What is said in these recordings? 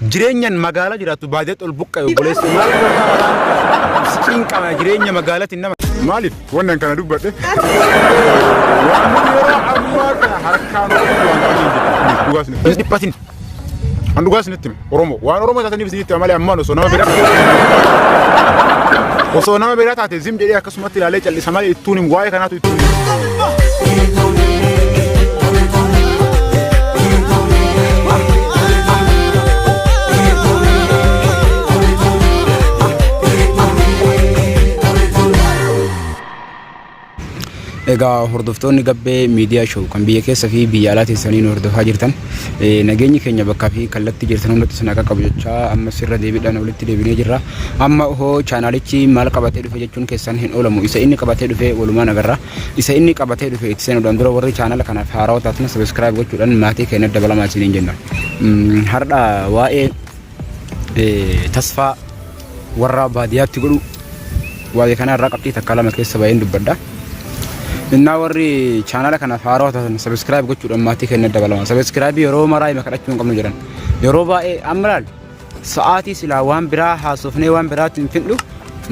Jireenyan magaalaa jiraattu baadiyyaatti ol buqqa'e obboleessi maal gootaa mataan si cinqama jireenya magaalaatiin nama. Maaliif wannan kana dubbadhe? Waan yeroo ammaa kana harkaan waan qabne hin jiru. Dhugaa isinitti hin dhiphatin. An dhugaa isinitti hima. Oromoo waan Oromoo taataniif isinitti hima malee ammaan osoo nama biraa osoo nama biraa taate zim jedhee akkasumatti ilaalee callisa malee ittuun himu waa'ee kanaatu ittuun himu. Egaa hordoftoonni Gabbee Miidiyaa Show kan biyya keessa fi biyya alaa teessanii nu hordofaa jirtan nageenyi keenya bakkaa fi kallattii jirtan hundatti isin akka qabu jechaa ammas irra deebiidhaan walitti deebinee jirra. Amma hoo chaanaalichi maal qabatee dhufe jechuun keessan hin oolamu. Isa inni qabatee dhufe walumaan agarra. Isa inni qabatee dhufe itti seenuudhaan dura warri chaanaala kanaaf haarawaa taatan sabiskiraayib gochuudhaan maatii keenya dabalamaa isiniin jenna. Har'a waa'ee tasfaa warra baadiyyaatti godhu waa'ee kana irraa qabxii takka lama keessa baay'een dubbadha. Innaa warri chaanaala kanaaf haarawaa taatan sabiskiraayib gochuudhaan maatii keenya dabalama. Sabiskiraayibii yeroo maraa hima kadhachuu hin qabnu jedhan. Yeroo baay'ee amma laal sa'aatii silaa waan biraa haasofnee waan biraatti hin fidhu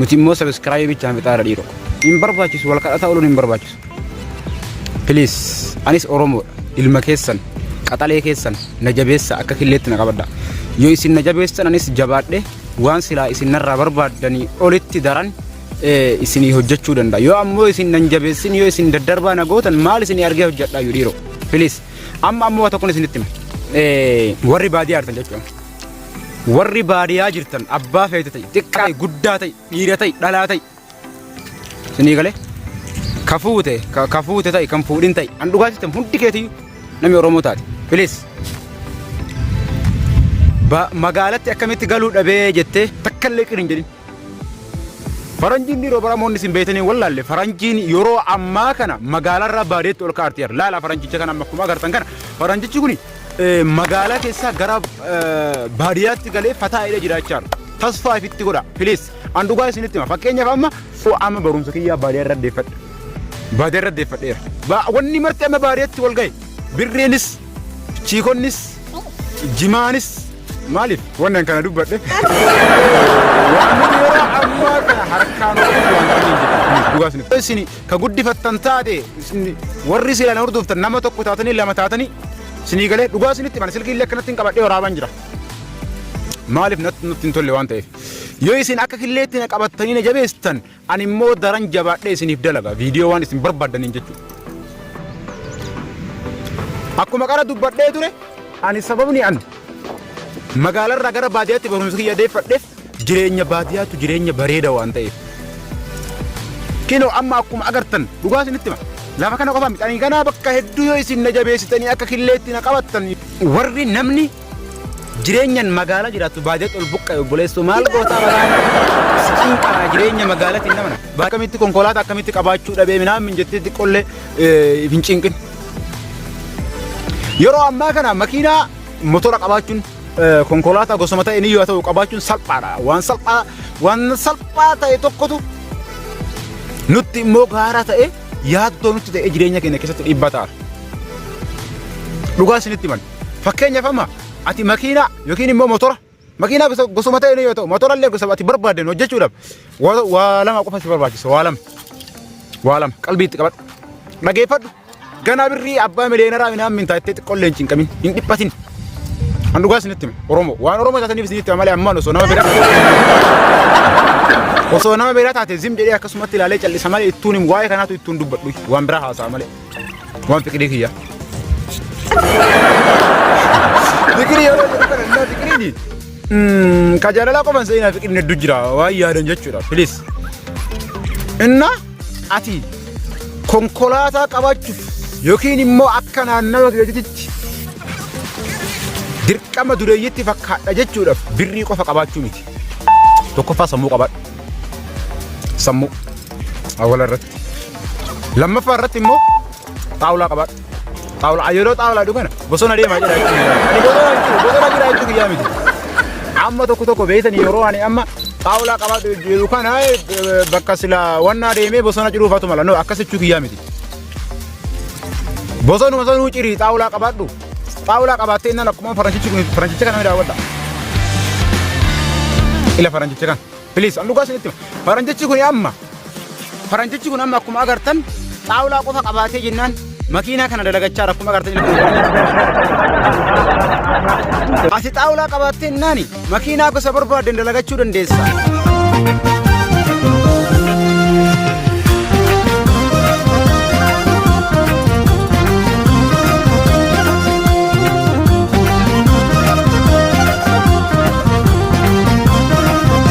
nuti immoo sabiskiraayibii bichaan fixaara dhiiroo. Hin barbaachisu wal kadhataa ooluun hin barbaachisu. Please anis Oromoodha ilma keessan qaxalee keessan na jabeessa akka killeetti na qabadha. Yoo isin na jabeessan anis jabaadhe waan silaa isin narraa barbaaddanii olitti daran isinii hojjechuu danda'a. Yoo ammoo isin nan jabeessin yoo isin daddarbaa na gootan maal isinii argee hojjedhaa yoo dhiiroo. Please amma ammoo waa tokkoon isinitti hima. Warri baadiyyaa jirtan jechuudha. Warri baadiyyaa jirtan abbaa feete ta'i xiqqaa ta'i guddaa ta'i dhiira ta'i dhalaa ta'i Sinii galee ka fuute ka fuute ta'i kan fuudhin ta'i an dhugaa sitti hundi keetiyyuu namni Oromoo taate please magaalatti akkamitti galuu dhabee jettee takka illee qir hin jedhin. Faranjiin dhiiroo baramoonni isin beektanii wallaalle faranjiin yeroo ammaa kana magaalarraa baadiyyaatti ol kaarti jira. Laala faranjicha kana amma akkuma agartan kana faranjichi kuni magaalaa keessaa gara baadiyyaatti galee fataa hidhee jiraachaa jira. Tasfaa ifitti godha please. An dhugaa isinitti hima. Fakkeenyaaf amma amma barumsa kiyyaa baadiyyaa irra deeffadha. Baadiyyaa irra deeffadheera. Wanni marti amma baadiyyaatti wal gahe. Birreenis, chiikonnis, jimaanis maaliif wannan kana dubbadhe? Waan yeroo ammaa kana harkaan waan qabne hin jiru. Dhugaa isinitti. Isin ka guddifattan taate isin warri silaan hordoftan nama tokko taatanii lama taatanii isinii galee dhugaa isinitti hima. Silkii illee akkanatti hin qabadhee waraabaan jira. Maaliif natti hin tolle waan ta'eef. Yoo isin akka killeetti na qabattanii na jabeessitan ani immoo daran jabaadhee isiniif dalaga viidiyoo waan isin barbaaddaniin jechuudha. Akkuma qara dubbadhee ture ani sababni an magaalarraa gara baadiyyaatti barumsa kiyya deeffadheef jireenya baadiyyaatu jireenya bareeda waan ta'eef. Kinoo amma akkuma agartan dhugaa isinitti hima. Lafa kana qofa miti ani ganaa bakka hedduu yoo isin na jabeessitanii akka killeetti na qabattan warri namni Jireenyan magaalaa jiraattu baadiyyaatti ol buqqa'e obboleessoo maal gootaa mataan si cinqaa jireenya magaalaatiin nama akkamitti konkolaataa akkamitti qabaachuu dhabee minaamin jettee xiqqollee hin cinqin. Yeroo ammaa kana makiinaa motora qabaachuun konkolaataa gosuma ta'e ni yoo ta'u qabaachuun salphaadha. Waan salphaa waan salphaa ta'e tokkotu nutti immoo gaara ta'e yaaddoo nutti ta'e jireenya keenya keessatti dhiibbaa ta'a. Dhugaa isinitti himan. Fakkeenyaaf amma ati makiinaa yookiin immoo motora makiinaa gosa gosuma ta'e yoo ta'u motora illee gosa ati barbaadden hojjechuudhaaf waa lama qofa si barbaachisa waa lama waa lama qalbii itti qabadhu dhageeffadhu ganaa birrii abbaa miliyeenaraa minaan mintaa itti xiqqollee hin cinqamin hin dhiphatin. An dhugaa isinitti hima Oromoo waan Oromoo taataniif isinitti hima malee ammaan osoo nama biraa osoo nama biraa taate zim jedhee akkasumatti ilaalee callisa malee ittuun himu waa'ee kanaatu ittuun dubbadhu waan biraa haasa'a malee. Waan fiqirii kiyya. Fiqirii yeroo jedhu kana innaa fiqiriini. Ka jaalalaa qofan seenaa fiqiriin hedduu jira waan yaadan jechuudha. Please. Innaa ati konkolaataa qabaachuuf yookiin immoo akka naannawa keetitti dirqama dureeyyitti fakkaadha jechuudhaaf birrii qofa qabaachuu miti. Tokkoffaa sammuu qabaadhu. Sammuu. Awwala irratti. Lammaffaa irratti immoo xaawulaa qabaadhu. Xaawulaa yeroo xaawulaa dhufu kana bosona deemaa jira jechuudha. Ani bosona hin jiru bosona jira jechuu kiyyaa miti. Amma tokko tokko beektanii yeroo ani amma xaawulaa qabaadhu jedhu kana bakka sila wannaa deemee bosona ciruufatu mala. No akkas jechuu kiyyaa miti. Bosonuma sanuu cirii xaawulaa qabaadhu. Xaawulaa qabaattee innaan akkuma faranjichi kun faranjicha kana daawwadha. Ila faranjicha kan. Please, an dhugaa isinitti hima. Faranjichi kun amma faranjichi kun amma akkuma agartan xaawulaa qofa qabaatee jennaan makiinaa kana dalagachaa akkuma agartan. Ati xaawulaa qabaattee jennaani makiinaa gosa barbaadden dalagachuu dandeessa.